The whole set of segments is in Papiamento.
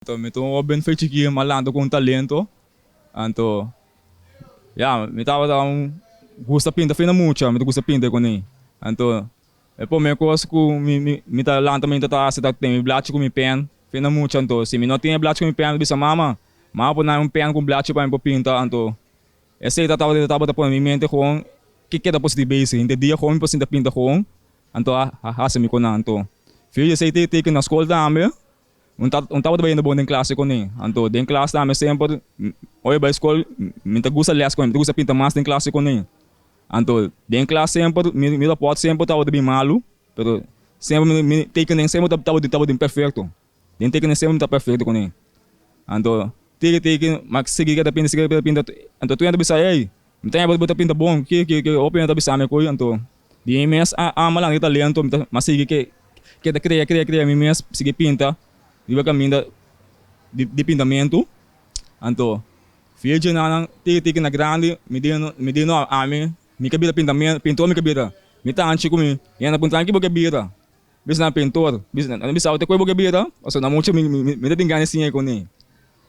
Anto mi ta un hoben fe chikí ma lanta ku un talento. Anto ya mi tabata un gusta pinta fina mucha, mi ta gusta pinta kuné. Anto e promé kos ku mi mi mi ta lanta mi ta hasi ta tene mi blachi ku mi pèn fina mucha. Anto si mi no tin e blachi ku mi pèn mi ta bisa mama, mama por nai un pèn ku un blachi pa mi por pinta. Anto esei ta tabata tabata pone mi mente gewoon ke keda por sinti bezig. Henter dia gewoon mi por sinta pinta gewoon anto a hasi mi ku nan. Anto via di esei teken na skol tambe. Un ta un tabata bayendo bon den klase kuné. Anto den klas tambe semper ora bai skol mi ta gusta lès kuné, mi ta gusta pinta mas den klase kuné. Anto den klas semper mi mi rapòrt semper tabata bin malu, pero semper mi mi tekening semper tabata tabatin perfekto. Den tekening semper mi ta perfekto kuné. Anto tiki tiki mi a sigui keda pinta sigui keda pinta anto tur hende ta bisa ey mi ta haña bo ta pinta bon ki ki ki hopi hende ta bisa mi koe anto Di mi mes a ama lanta e talento, mi ta mas sigui ke keda krea krea krea mi mes sigui pinta riba kaminda di di pintamentu. Anto via djenanan tiki tiki na grandi mi di mi di no ami mi ke bira pintamen pintor mi ke bira. Mi tanchi ku mi yenda puntra ki bo ke bira? Bisa nan pintor. Bisa nan bisa te koe bo ke bira? Pasobra na mucha mi mi ta tin gana di siña kuné.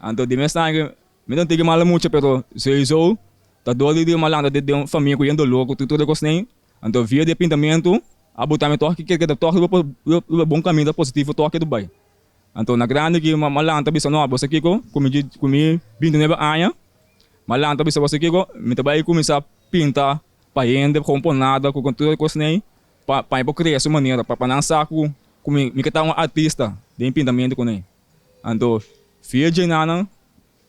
Anto di mes tanchi Mi no tin mala mucha pero sowieso ta dor di malanda den un famia cu yen dolor cu tur e cosnan anto via di e pintamento a bota mi toch ke keda toch riba bon caminda positivo toch ke bay anto na grandi ki mi a lanta bisa no bo sa kico cu mi cu mi 29 aña mi a lanta bisa bo sa kico mi ta bay cuminsa pinta pa hende con por nada cu tur e cosnan pa mi por crea su manera pa nan sa cu mi ke ta un artista den pintamento cuney anto via djenanan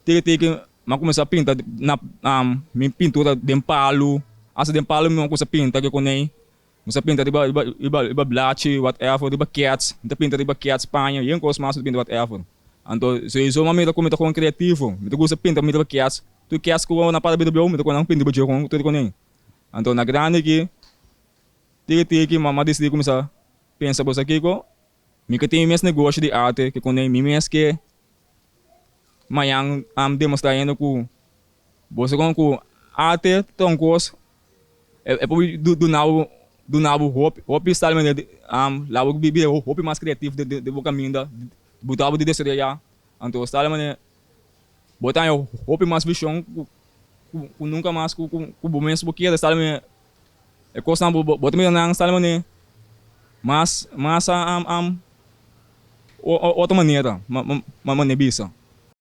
Tiki tiki mi a kuminsá pinta na mi pintura den palu, asta den palu mi a kuminsá pinta ke kunei. Mi sa pinta riba riba riba riba blachi whatever, riba kèts, mi ta pinta riba kèts, paña, yen kos mas mi ta pinta whatever. Anto souiso mi a mira ku mi ta kon kreativo, mi ta gusta pinta riba kèts, tur kèts ku na para bida bieu mi ta kona pinta riba dje kon tur kunei. Anto na grandi aki tiki tiki mi a disidí kuminsá pensa bo sa kiko, mi ke tin mi mes negoshi di arte ke kunei mi mes ke. Mañan a demostra hende ku bo sa kon ku arte ta un kos e por duna bo duna bo hopi hopi style manera di laga bo bira hopi mas kreativo den bo kaminda bo ta di desaroyá anto style manera bo ta haña hopi mas vishon ku ku nunka mas ku ku bo mes bo kere style manera e kosnan bo bo ta mira nan style manera mas mas otro manera manera bisa.